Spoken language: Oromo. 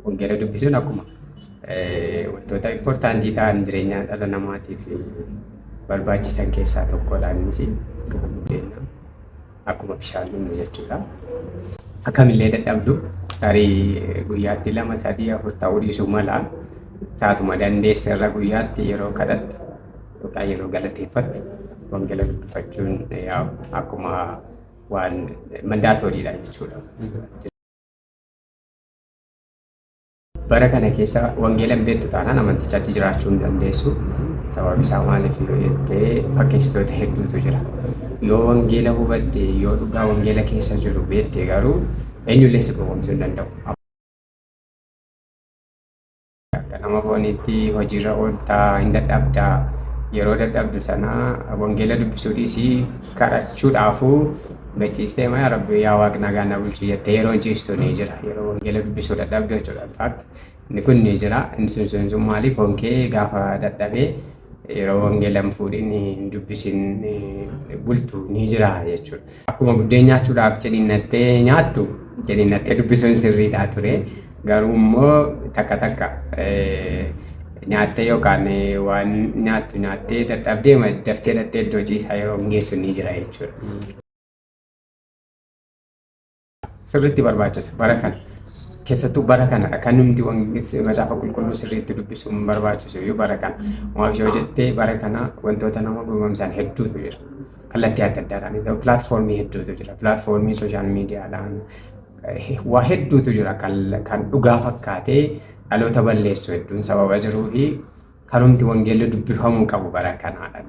Wangeela dubbisuun akkuma wantoota important ta'an jireenya dhala namaatiif barbaachisan keessaa tokkodha innis akkuma bishaan dhugnu jechuudha. Akkamillee dadhabdu tarii guyyaatti 2, 3, 4 ta'uu dhiisuu mala. Saatuma dandeesse irra guyyaatti yeroo kadhattu yookaan yeroo galateeffattu wangeela dubbifachuun akkuma waan mandaatooriidha jechuudha. Bara kana keessa wangeela hin beektu taanaan amantichatti jiraachuu hin dandeessu. Sababi isaa maaliif yoo jettee fakkeessitoota hedduutu jira. Yoo wangeela hubatte, yoo dhugaa wangeela keessa jiru beekte garuu eenyullee si gowwoomsuu hin danda'u. Akka nama fooniitti hojiirra ooltaa hin dadhabdaa. Yeroo dadhabdu sana wangeela dubbisuu dhiisii kadhachuudhaafuu Gachiistee maa yaa Rabbi yaa Waaq nagaan na bulchi jettee yeroon ciistu ni jira. Yeroo wangeela dubbisuu dadhabdu jechuudha. In fact inni kun ni jira. Inni sun sun sun maali foon kee gaafa dadhabee yeroo wangeela hin fuudhin hin dubbisin bultu ni jira jechuudha. Akkuma buddeen nyaachuudhaaf ciniinnattee nyaattu ciniinnattee dubbisuun sirriidha ture. Garuu immoo takka takka nyaattee yookaan waan nyaattu nyaattee dadhabdee daftee dhattee iddoo ciisaa yeroo hin geessu ni jira jechuudha. Sirriitti barbaachisa bara kana. Keessattuu bara kanadha kan numti macaafa qulqulluu sirriitti dubbisuun barbaachisu iyyuu bara kana. Maaf yoo jettee bara kana wantoota nama gowwoomsan hedduutu jira. Kallattii adda addaadhaan pilaatfoormii hedduutu jira. Pilaatfoormii sooshaal miidiyaadhaan waa hedduutu jira kan dhugaa fakkaatee dhaloota balleessu hedduun sababa jiruu fi karumti wangeelli dubbifamuu qabu bara kanaadha.